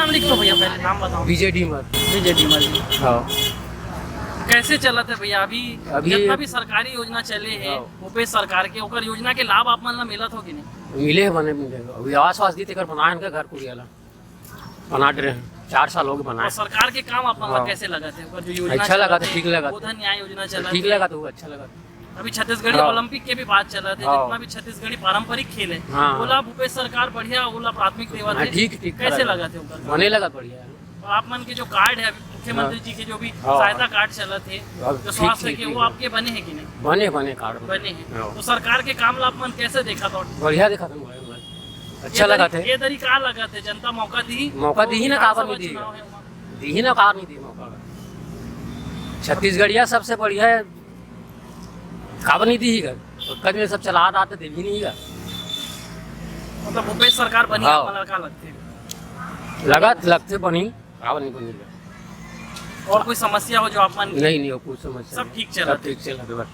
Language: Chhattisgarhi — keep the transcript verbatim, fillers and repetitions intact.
नाम लिख दो भैया, पहले नाम बताओ। विजय डीमर। विजय डीमर जी। हाँ। कैसे चलत हे भैया अभी? अभी जितना भी सरकारी योजना चले हे हाँ। भूपेश सरकार के, ओकर योजना के लाभ आप मन ला मिलत हो कि नहीं? मिले हे, बने मिले हे। अभी आवास वास दी, तेकर बनाए हे घर कुरिया ला, बना रहे हैं, चार साल हो गए बनाए। और सरकार के काम आप मन ला हाँ। कैसे लगत हे? ओकर जो योजना अच्छा चलत लगत हे, हे, ठीक लगत हे। गोधन न्याय योजना चलत ठीक हे। लगत हे, वो अच्छा लगत हे। अभी छत्तीसगढ़ी हाँ। ओलंपिक के भी बात चलत हे, हाँ। जितना भी छत्तीसगढ़ी पारंपरिक खेल हे, हाँ। ओला भूपेश सरकार बढ़िया, ओला प्राथमिक देवत हाँ, हे। ठीक, ठीक कैसे करत हे। लगत हे ओकर? बने लगत, बढ़िया हे। और आप मन के जो कार्ड हे अभी मुख्यमंत्री हाँ। जी के जो भी हाँ। सहायता कार्ड चलत हे, हाँ, जो ठीक, स्वास्थ्य ठीक, के, ठीक वो हे। आपके बने हे कि नहीं? बने, बने कार्ड बने। बने हे। हाँ। तो सरकार के काम ला आप मन कैसे देखत हो? बढ़िया देखत हो, बढ़िया, बढ़िया। अच्छा ये दरी-, लगत हे। ये दरी का लगत हे, जनता मौका दी? मौका दी ही ना, विधानसभा काबर नहीं दी? चुनाव हे वहाँ। दी ही ना, काबर नहीं दी मौका? छत्तीसगढ़िया सबसे बढ़िया हे, काबर नहीं दी ही कर? कभी सब चला रहा था, दे भी नहीं कर। मतलब भूपेश सरकार बनी हाँ। आप मन ला का लगथे? लगत, लगथे बनी, काबर नहीं बनी कर? और कोई समस्या हो जो आप मन के? नहीं, नहीं, कोई समस्या सब नहीं। ठीक चलत सब हे। ठीक चलत हे, बस।